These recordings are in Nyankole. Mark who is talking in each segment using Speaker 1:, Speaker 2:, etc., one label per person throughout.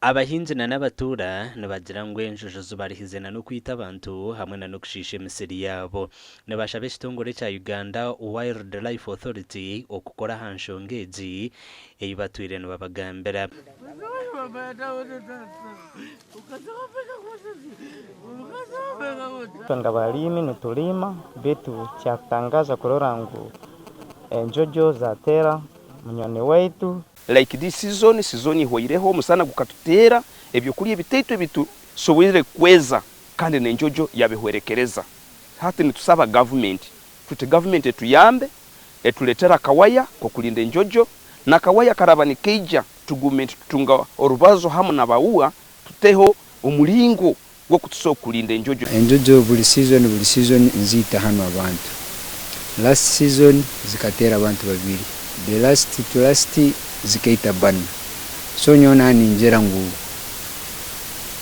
Speaker 1: Abahingi na n'abatuura nibagira ngu enjojo zibarihize na n'okwita abantu hamwe na n'okushiisha emisiri yaabo. Nibashaba ekitongore ekya Uganda Wildlife Authority okukora aha nshonga egi ei batwire nibabagambira.
Speaker 2: Itwe nga baliimi nituliima beitu kyakutangaza kurora ngu enjojo zateera munywani waitu.
Speaker 3: Like this season, season ehweireho omusana gukatuteera, ebyokurya ebitaito ebitusoboire kweza kandi n'enjojo yabihwerekereza. Hati nitusaba government tuti government etuyambe eturetere akawaya k'okurinda enjojo, n'akawaya karaba nikaija tugume nitutunga orubazo hamu na ba UWA tuteho omuringo gw'okutusobola kurinda enjojo.
Speaker 4: Enjojo buri season buri season nziita hanu abantu. Last season zikateera abantu babiri, the last to last zikaita bana. So nyowe naaba ningira ngu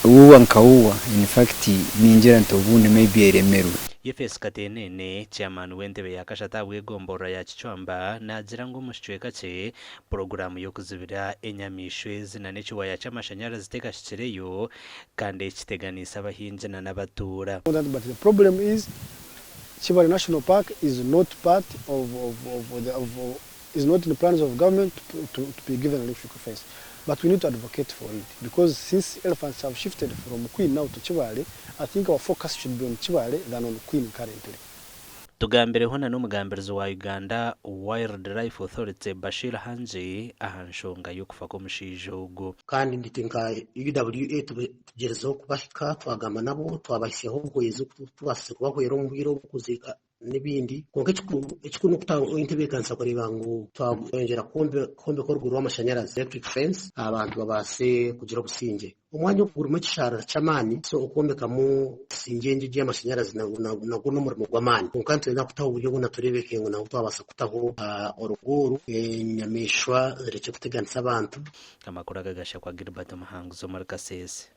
Speaker 4: uwa nka uwa in fact ningira nti obundi maybe eremerwe.
Speaker 1: Yefesi Katenene, Chairman w'entebe ya kashatu ahabw'egomborora ya Kicwamba naagira ngu omu kicweka kye, puroguraamu y'okuzibira enyamaishwa ezi na n'ekiwaaya ky'amashanyarazi tekahikireyo kandi eki kiteganiise abahingi na n'abatuura.
Speaker 5: But the problem is Kibale National Park is not part of of of the of is not in the plans of government to to to be given electric fence but we need to advocate for it because since elephants have shifted from Kween now to Kibale I think our focus should be on Kibale than on Kween currently.
Speaker 1: Tugambireho na n'omugambirizi wa Uganda Wildlife Authority Bashir Hangi aha nshonga y'okufa kw'omushaija ogu.
Speaker 6: Kandi nitwe nka UWA tugyerizeho kubahika twagamba nabo twabahisyaho obuhwezi oku tubaasize kubahwera omu bwire obu kuziika n'ebindi. Kwonka ekikuru ekikuru n'okutaho entebeekanisa kureeba ngu twayongyera kwombeka orugo rw'amashanyarazi, electric fence, abantu babaase kugira obusingye. Omwanya ogu gurimu ekisharara ky'amaani, so okwombekamu singyengi y'amashanyarazi nagwo n'omurimo gw'amaani. Kwonka nitwenda kutaho oburyo bwona tureebeke ngu nabwo twabaasa kutaho orugo oru, enyamaishwa zirekye kuteganisa abantu.
Speaker 1: Amakuru aga gashakwa Gilbert Muhanguzi omuri Kasese.